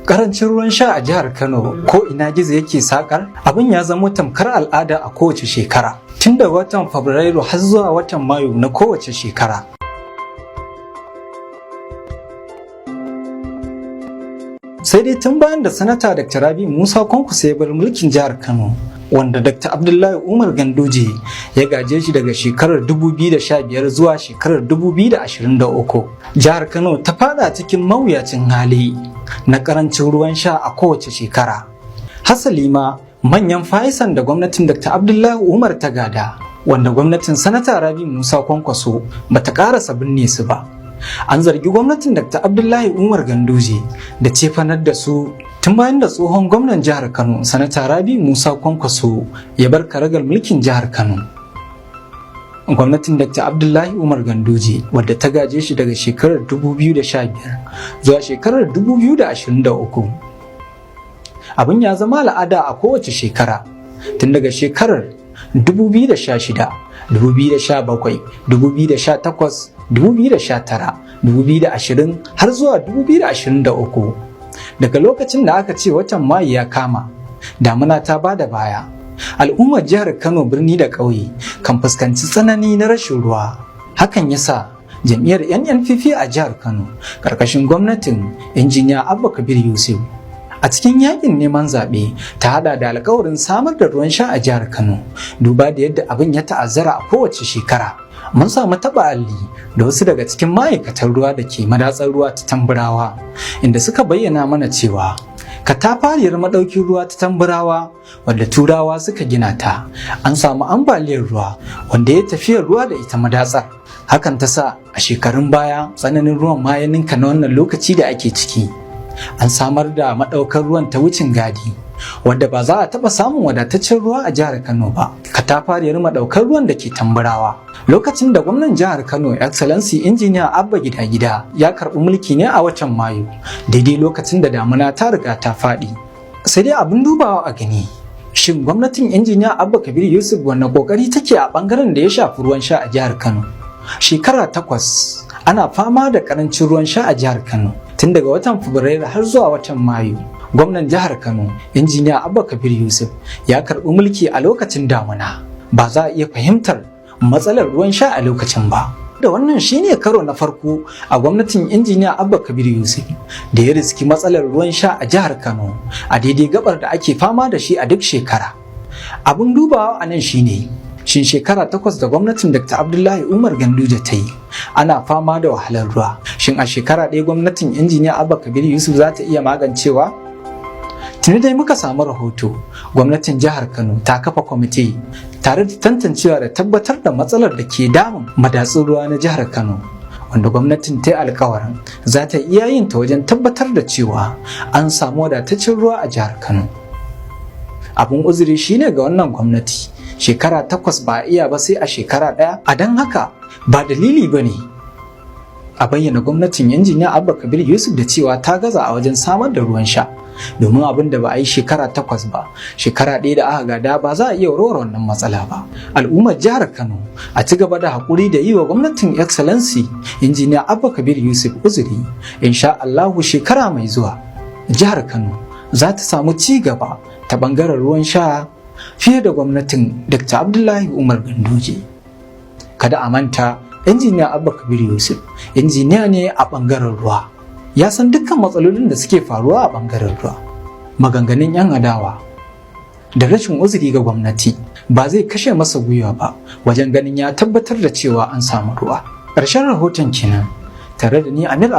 Karancin ruwan sha a jihar Kano, ko ina gizo yake sakar, abin ya zama tamkar al'ada a kowace shekara. Tun daga watan Fabrairu har zuwa watan Mayu na kowace shekara. Sai dai tun bayan da Sanata Dr. Rabi Musa Kwankwaso ya bar mulkin jihar Kano, wanda Dr. Abdullahi Umar Ganduje ya gaje shi daga shekarar 2015 zuwa shekarar 2023, jihar Kano ta fada cikin mawuyacin hali na karancin ruwan sha a kowace shekara. Hasali ma, manyan fayisan da gwamnatin Dr. Abdullahi Umar ta gada, wanda gwamnatin Sanata Rabi Musa Kwankwaso bata karasa binne su ba, an zargi gwamnatin Dr. Abdullahi Umar Ganduje da cefanar da su tun bayan da tsohon gwamnan jihar Kano, Sanata Rabi Musa Kwankwaso, ya bar karagar mulkin jihar Kano. Gwamnatin Dr. Abdullahi Umar Ganduje, wadda ta gaje shi daga shekarar 2015 zuwa shekarar 2023, abin ya zama al'ada a kowace shekara tun daga shekarar 2016, 2017, 2018, 2019, 2020 har zuwa 2023. Daga lokacin da aka ce watan Mayu ya kama, damuna ta bada baya, al'ummar jihar Kano, birni da ƙauye, kan fuskanci tsanani na rashin ruwa. Hakan yasa jam'iyyar NNPP a jihar Kano, ƙarƙashin gwamnatin Injiniya Abba Kabir Yusuf, a cikin yakin neman zaɓe ta hada da alkawarin samar da ruwan sha a jihar Kano, duba da yadda abin ya ta'azzara a kowace shekara. Mun samu taɓa alli da wasu daga cikin ma'aikatan ruwa da ke madatsar ruwa ta Tamburawa, inda suka bayyana mana cewa katafariyar maɗaukin ruwa ta Tamburawa, wadda Turawa suka gina ta, an samu ambaliyar ruwa wanda ya tafiyar ruwa da ita madatsar. Hakan ta sa a shekarun baya tsananin ruwan ma ya ninka na wannan lokaci da ake ciki. An samar da maɗaukar ruwan ta wucin gadi, wadda ba za a taɓa samun wadataccen ruwa a jihar Kano ba. Katafariyar maɗaukar ruwan da ke Tamburawa, lokacin da gwamnan jihar Kano, Excellency Injiniya Abba Gida Gida, ya karɓi mulki ne a watan Mayu, daidai lokacin da damuna ta riga ta faɗi. Sai dai abin dubawa a gani, shin gwamnatin Injiniya Abba Kabir Yusuf wanne kokari take a bangaren da ya shafi ruwan sha a jihar Kano? Shekara 8 ana fama da karancin ruwan sha a jihar Kano, tun daga watan Fabrairu har zuwa watan Mayu. Gwamnan jihar Kano, Injiniya Abba Kabir Yusuf, ya karɓi mulki a lokacin damuna. Ba za a iya fahimtar matsalar ruwan sha a lokacin ba. Da wannan shine karo na farko a gwamnatin Injiniya Abba Kabir Yusuf da ya riski matsalar ruwan sha a jihar Kano a daidai gabar da ake fama da shi a duk shekara. Abin dubawa a nan shine, shin shekara 8 da gwamnatin Dr. Abdullahi Umar Ganduje ta yi ana fama da wahalar ruwa, shin a shekara 1 gwamnatin Injiniya Abba Kabir Yusuf za ta iya magancewa? Tuni dai muka samu rahoto gwamnatin jihar Kano ta kafa kwamiti tare da tantancewa da tabbatar da matsalar da ke damun madatsun ruwa na jihar Kano, wanda gwamnatin ta yi alkawarin za ta iya yin ta wajen tabbatar da cewa an samu wadataccen ruwa a jihar Kano. Abin uzuri shine ga wannan gwamnati, shekara 8 ba a iya ba sai a shekara 1. A don haka ba dalili ba ne a bayyana gwamnatin Injiniya Abba Kabir Yusuf da cewa ta gaza a wajen samar da ruwan sha, domin abin da ba a yi shekara 8 ba, shekara 1 da aka gada ba za a iya warware wannan matsala ba. Al'ummar jihar Kano a ci gaba da haƙuri da yi wa gwamnatin Excellency Injiniya Abba Kabir Yusuf uzuri. Insha Allahu, shekara mai zuwa jihar Kano za ta samu ci gaba ta bangaren ruwan sha fiye da gwamnatin Dr. Abdullahi Umar Ganduje. Kada a manta, Injiniya Abba Kabir Yusuf injiniya ne a bangaren ruwa, ya san dukkan matsalolin da suke faruwa a bangaren ruwa. Maganganun 'yan adawa da rashin uzuri ga gwamnati ba zai kashe masa gwiwa ba wajen ganin ya tabbatar da cewa an samu ruwa. Ƙarshen rahoton kenan, tare da ni, Amir.